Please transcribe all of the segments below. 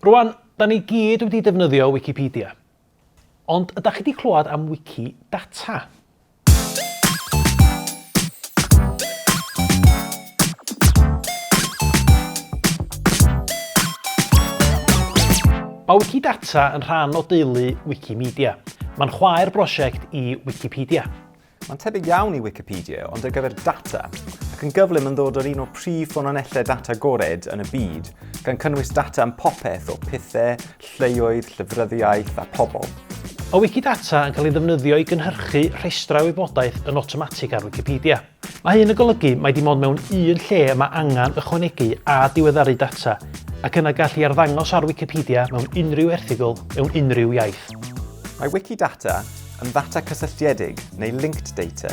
Rwan, da ni gyd wedi defnyddio Wikipedia. Ond ydach chi wedi clywed am Wikidata? Mae Wikidata yn rhan o deulu Wikimedia. Mae'n chwaer brosiect i Wikipedia. Mae'n tebyg iawn i Wikipedia, ond ar gyfer data, ac yn gyflym yn ddod o'r un o'r prif ffynonellau data agored yn y byd, gan cynnwys data am popeth o pethau, lleoedd, llyfryddiaeth a pobl. Mae Wikidata yn cael ei ddefnyddio i gynhyrchu rhestrau wybodaeth yn awtomatig ar Wikipedia. Mae hyn yn golygu mai dim ond mewn un lle y mae angen ychwanegu a diweddaru data, ac yna gall ei arddangos ar Wicipedia mewn unrhyw erthygl mewn unrhyw iaith. Mae Wikidata yn ddata cysylltiedig, neu linked data.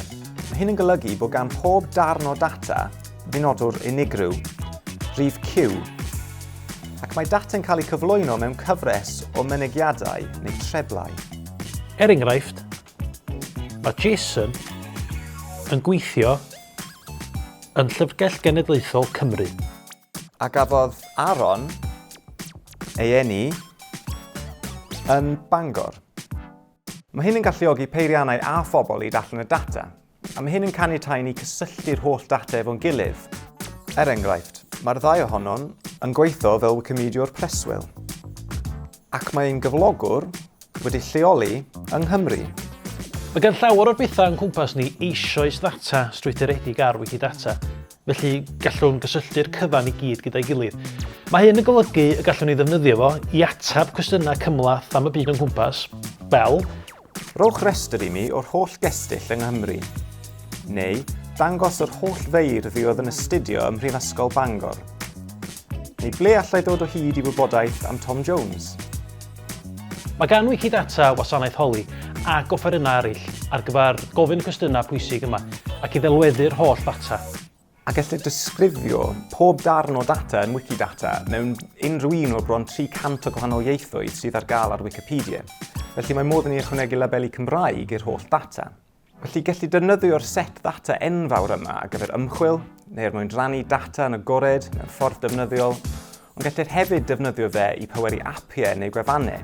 Mae hyn yn golygu bod gan pob darn o data ddynodwr unigryw, rhif Q, ac mae data'n cael eu cyflwyno mewn cyfres o mynegiadau neu treblau. Er enghraifft, Mae Jason yn gweithio yn Llyfrgell Genedlaethol Cymru. A gafodd Aaron ei eni yn Bangor. Mae hyn yn galluogi peiriannau a phobl i darllen y data, a mae hyn yn caniatáu i ni cysylltu'r holl data efo'n gilydd. Er enghraifft, mae'r ddau ohonon yn gweithio fel Wicimediwr preswyl. Ac mae ein gyflogwr wedi lleoli yng Nghymru. Mae gan llawer o'r bethau o'n cwmpas ni eisoes ddata strwythuredig ar Wikidata, felly gallwn gysylltu'r cyfan i gyd gyda'i gilydd. Mae hyn yn golygu y gallwn ni ddefnyddio fo i ateb cwestiynau cymhleth am y byd o'n cwmpas, fel. Rhowch restr i mi o'r holl gestyll yng Nghymru. Neu, dangos yr holl feirdd oedd yn astudio ym Mhrifysgol Bangor. Neu ble allai ddod o hyd i wybodaeth am Tom Jones? Mae gan Wikidata wasanaeth holi ac offerynnau eraill ar gyfer gofyn y cwestiynau pwysig yma ac i ddelweddu'r holl ddata. A gellir disgrifio pob darn o data yn Wikidata mewn unrhyw un o'r bron 300 o gwahanol ieithoedd sydd ar gael ar Wikipedia. Felly mae modd i ni ychwanegu labeli Cymraeg i'r holl data. Felly gellir defnyddio'r set ddata enfawr yma ar gyfer ymchwil, neu er mwyn rhannu data yn agored mewn ffordd defnyddiol, Ond gellir hefyd defnyddio fe i pweru apiau neu gwefannau.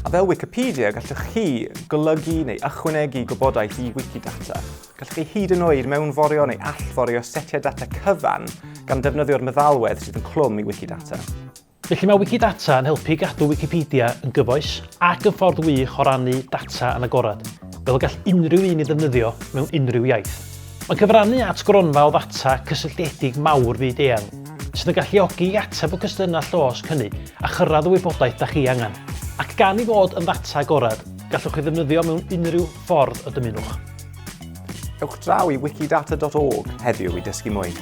A fel Wikipedia, gallwch chi golygu neu ychwanegu gwybodaeth i Wikidata. Gallwch chi hyd yn oed mewnforio neu allforio setiau data cyfan gan defnyddio'r meddalwedd sydd yn clwm i Wikidata. Felly mae Wikidata yn helpu i gadw Wikipedia yn gyfoes ac yn ffordd wych o rannu data yn agored, fel y gall unrhyw un ei ddefnyddio mewn unrhyw iaith. Mae'n cyfrannu at gronfa o ddata cysylltiedig mawr fyd-eang, sydd yn galluogi i ateb y cwestiynau llosg hynny a chyrraedd y wybodaeth da chi angen. Ac gan ei fod yn ddata agored, gallwch ei ddefnyddio mewn unrhyw ffordd y dymunwch. Ewch draw i wikidata.org heddiw i dysgu mwy.